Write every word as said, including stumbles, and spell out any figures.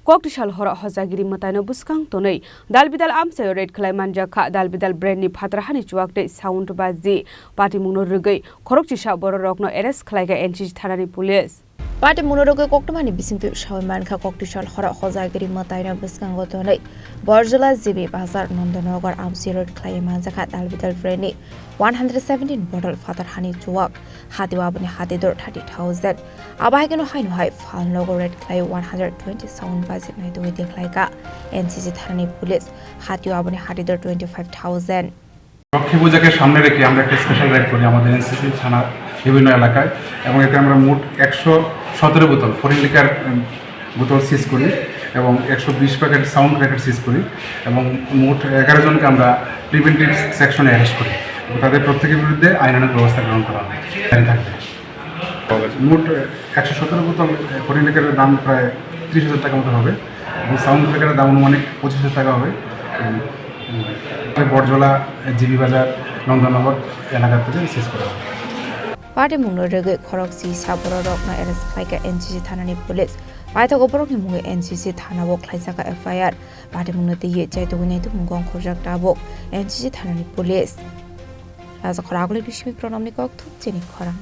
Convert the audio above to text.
Koktisal horo hojagiri mwtaino bwskang tonwi dalbidal amchaio raid khlai manjakha. Dalbidal brandni phatarhani chuwak tei sound baji patimungno rwgwi khorokchisa bororokno arrest khlaikha N C C thanani police. Patimungno rwgwi koktwmani bisingtwi sawi mankha, Koktisal horo hojagiri mwtaino bwskango tonwi Borjola G B Bazar Nandanagar amchaio raid khlai manjakha dalbidal brandni one hundred seventeen bottle phatarhani chuwak, hatio aboni hati dor thirty thousand. Abo hai kheno haino hai phalnogo raid khlai one hundred twenty sound baji naitugwi tikhlaikha N C C thanani police, hatio aboni hati dor twenty five thousand. Lakshmi পূজাকে সামনে রেখে আমরা একটা special ride করি আমাদের এনসিসি থানার বিভিন্ন এলাকায়, এবং এতে আমরা মোট একশো সতেরো বোতল ফরেন লিকার বোতল সিজ করি এবং একশো বিশ প্যাকেট সাউন্ড ক্র্যাকার সিজ করি এবং মোট এগারো জনকে আমরা প্রিভেন্টিভ সেকশনে অ্যারেস্ট করি এবং তাদের প্রত্যেকের বিরুদ্ধে আইনানুগ ব্যবস্থা গ্রহণ করা হবে, জারি থাকবে। মোট একশো সতেরো বোতল ফরেন লিকারের দাম প্রায় ত্রিশ হাজার টাকা মতো হবে এবং সাউন্ড ক্র্যাকারের দাম আনুমানিক পঁচিশ হাজার টাকা হবে। উম, উম, বটজলা, জিবি বাজার, নন্দননগর এলাকা থেকে সিজ করা হবে। Patimungno rwgwi khorokchisa bororokno arrest khlaikha N C C thanani police. Paithago borokni mungwi N C C thanao khlaijak F I R. Patimungno twiwi chaitugwi naitukmung gongkhorjak tabuk N C C thanani police. Rajakhor Agulini simi Pranamni kokthum chini khorang.